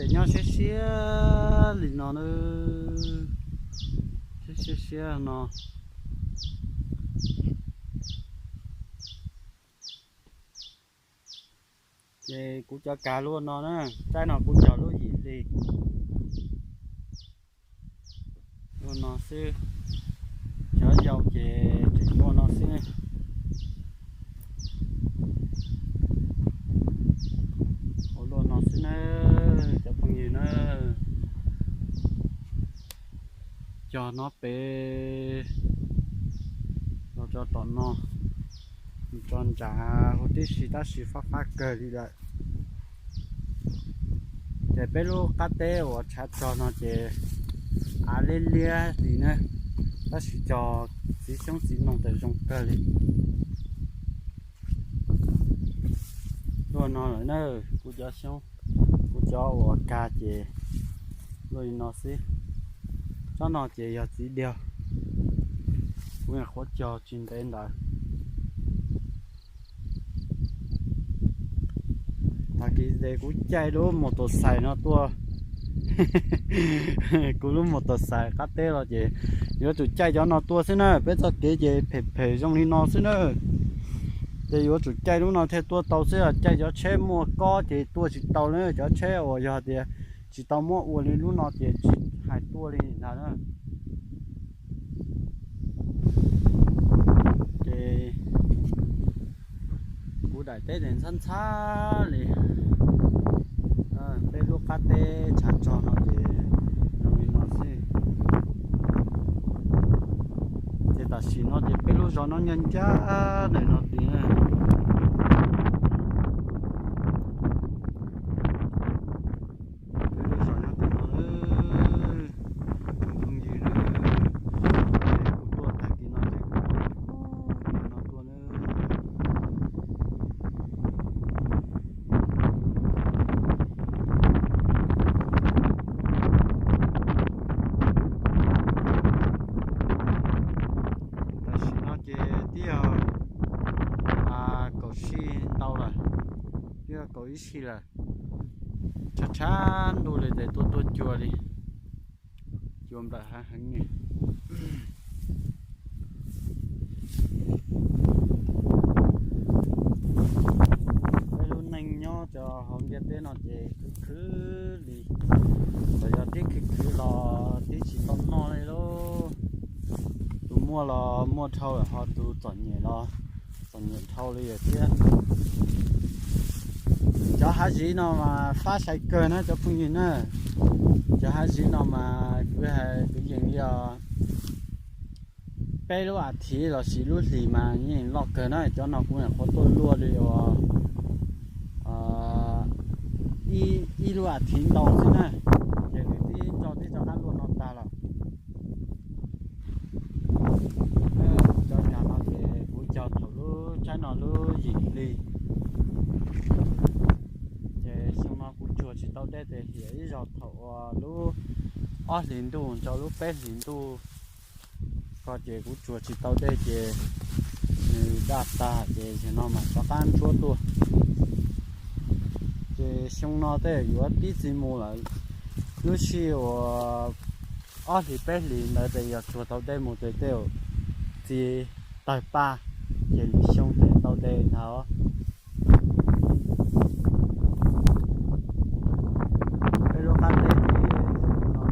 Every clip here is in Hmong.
Nyob siab siab li no na, siab siab siab no. Ces kuv cov kav luaj no na, tsaib no kuv cog lub yim hli. Luaj no xwb, cov yau ces tseem luaj no xwb. Ua luaj no xwb na, cov phooj ywg na. Cog no pem los rau tom no, mus rau nram huv tib si tab sis fab fab kawg li lawm. Ces peb lub qab teb uas tshav rog no ces av liab liab li na, tab sis cog txiv xyoob txiv noog tas zoo kawg li. Luaj no lawm na, kuv cov xyoob, kuv cov uas kag ces luaj li no xwb. Tsob no ces yog txiv diaug, kuv nyuam qhuav cog tsis ntev ntawd. Tag kis ces kuv caij lub mus tus xais no tuaj, kuv lub mus tus xais qab teb los ces yuav tsum caij cov no tuaj xwb na. Peb txoj kev ces phem phem zoo li no xwb na, ces yuav tsum caij lub no thiaj tuaj tau xwb. Caij cov tsheb muaj kob ces tuaj tsis tau na, cov tsheb uas yog tias tsis tau muab ua li lub no ces tsis hais tuaj li ntag na. Ces kuv daim teb ces ntxhab ntxhab li, peb lub qab teb tshav rog no ces zoo li no xwb. Ces tam sim no ces peb lub zos no nyob ncaj ntawm no tid na. Peb lub zos nyob tim no, tsoom phooj ywg na, ces kuv tuaj tag kis no ces kuv tuaj no tuaj na. Tam sim no ces twb yog kaum sij ntau lawm, twb yog kaum ib sij lawm. Tshav tshav ntuj li ces tuaj tuaj cua li, cua nplawm heev heev li. Peb lub neej nyob rau hauv ntiaj teb no ces khwv khwv li, txawm yog tib khwv khwv los tib tsis tau noj li lauj. Tus muaj los muaj dhau lawm ho tus txom nyem los txom nyem dhau li lawm thiab. Cov hav ziv no mas fab sai kawg na cov phooj ywg na. Cov hav ziv no mas kuv hais kuv yees li os, peb lub as thiv los sis lub hlis mas yeej loj kawg na. Cov no kuv nyuam qhuav tuaj luaj li uas ib lub as thiv ntau xwb na, ces nws twb tso twb tso qab luaj no tag lawm. Kuv cov kav no ces kuv cog thaum lub tshav no lub yim hli, ces xyoo no kuv tsuag tsis tau dej ces hiam ib zaug thaum uas lub ob hlis ntuj rau lub peb hlis ntuj ko ces kuv tsuag tsis tau dej ces nws daj tag ces zaum no mam rov qab ntsuab tuaj. Ces xyoo no tej yuav pib txiv mus lawm, lub sij uas ob hlis peb hlis ntawd ces yog tsuag tau dej mus ces tej txiv tawg paj, ces lwm xyoo ces tau dej ntag. Peb lub qab teb ces no,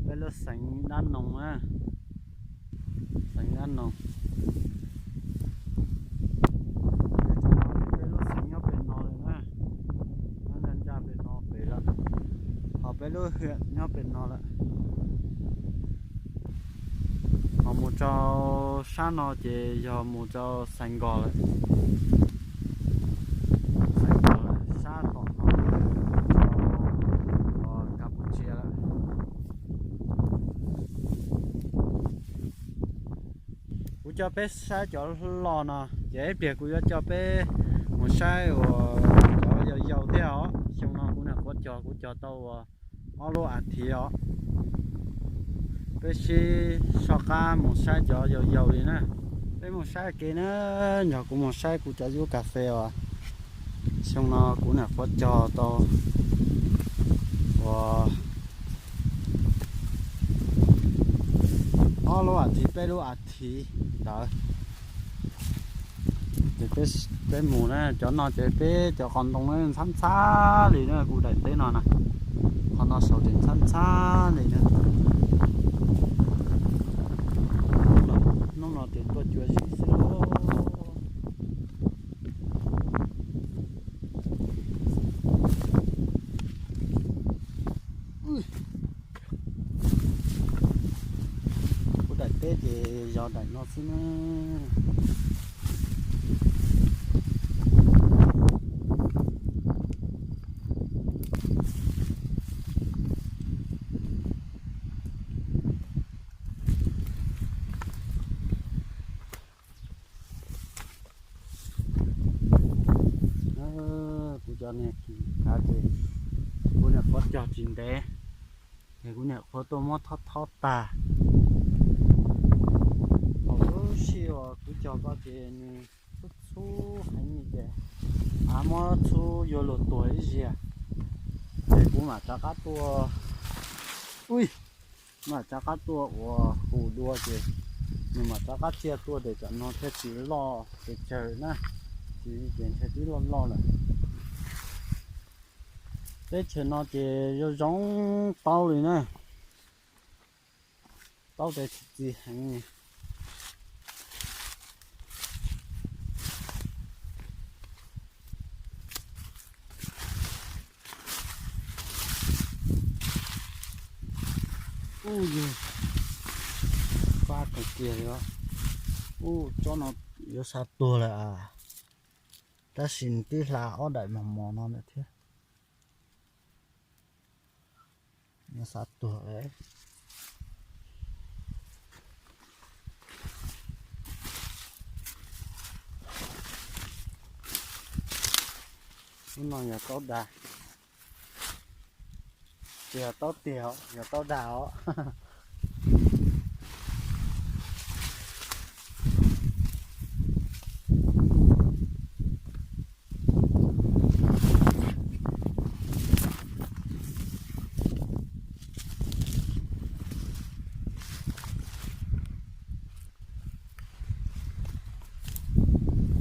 peb lub xeev Dab Noog na, xeev Dab Noog. Peb lub xeev nyob pem no lawm na, nyob ncaj pem no pem lawm, ho peb lub hwm nyob pem no lawm. Ho mus rau sab no ces yog mus rau Xais Nkos lawm, Xais Nkos lawm sab tom no, Kampuchia lawm. Kuv coj peb saib cov loj no, ces ib pliag kuv yuav coj peb mus saib uas cov yau yau thiab os. Xyoo no kuv nyuam qhuav cog, kuv cog tau uas ob lub as thiv os. Peb sib soj qab mus saib cov yau yau li na. Peb mus saib kev na, nrog kuv mus saib kuv cov yub kas fes uas Xyoo no kuv niam qhuav cog tau uas ob lub as thiv peb lub as thiv ntawd. Ces peb mus na, cov no ces peb cov qos ntoo na ntxhab ntxhab li na, kuv daim teb no na, qhov no saud ces ntxhab ntxhab li na. Hnub no ces tuaj cua zib xwb lauj. Kuv daim teb ces yog daim no xwb na. Kuv cov niag khav ces kuv niam qhuav cog tsis ntev, ces kuv niam qhuav tuaj muab thob thob tag. Thaum lub sij uas kuv cog ko ces nws txhub txhub heev li ces av muab txhub yuav luag tuag ib zaug, ces kuv mam rov qab tuaj, ui, mam rov qab tuaj ua hu dua ces nws mam rov qab txiaj tuaj ces tam no thiaj tsis loj pes tsawg na, tsis ces ntshe twb loj loj lawm. Teb chaws no ces zoo zoo taub li na, taub tes txi txiv heev li. Ub, yog fab kawg kiag li os. Ub, tsob no yuav xa tuag lawm as. Tab sis twb hla ob daim mos mos no lawm thiab. Yuav xa tuag lawm. Lub no yog taub dag, tsis yog taub tiag os, yog taub dag os.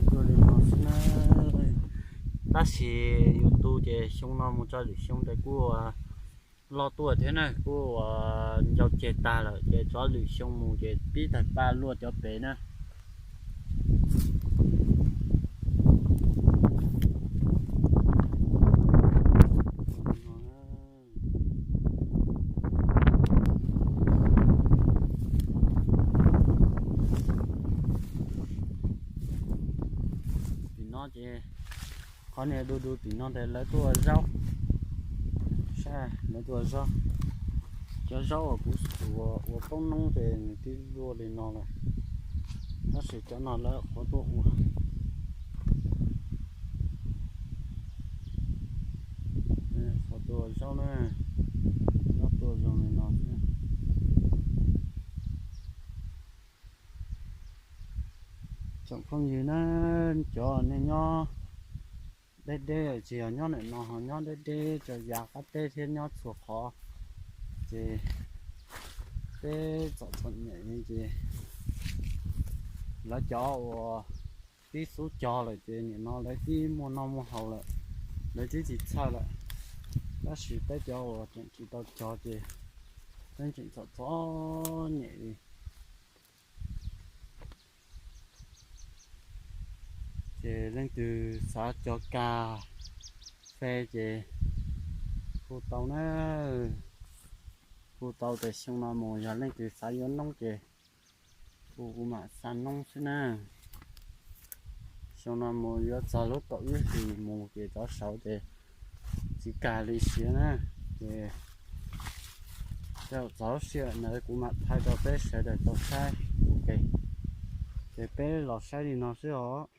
Tuaj li no xwb na. Tab sis yus tu ces xyoo no mus txog lwm xyoo ces kuj loj tuaj thiab na, kuj ncau ceg tag lawm ces txog lwm xyoo mus ces pib tawg paj luaj cov pem na. Tim no ces qhov niag du du tim no ces lawv tuaj ua zaub. Saib, lawv tuaj ua zaub. Cov zaub uas kuv ua poob noob ces nws twb luaj li no lawm, tab sis cov no lawv qhuav tuaj ua. Qhuav tuaj ua zaub na, zaub tuaj zoo li no xwb. Tsoom phooj ywg na, cov nej nyob deb deb, tsis yog nyob ntawm no ho nyob deb deb rau yav qab teb thiab nyob txhua qhov, ces peb txom txom nyem li ces lawv cov uas twb xub cog lawm ces nim no lawv twb muaj noj muaj haus lawm, lawv twb tsis txhawj lawm. Tab sis peb cov uas tseem tsis tau cog ces peb tseem txom txom nyem li. Ces leej twg xav cog kas fes ces hu tau na, hu tau. Ces xyoo no mus yog leej twg xav yuav noob ces hu kuv mam xa noob xwb na. Xyoo no mus yuav txog lub kaum ib hlis mus ces rov saud ces tsis kam li siav na. Ces txog lub sij hawm ntawd kuv mam thaij rau peb sawv daws tau saib ua ke. Ces peb los saib li no xwb os.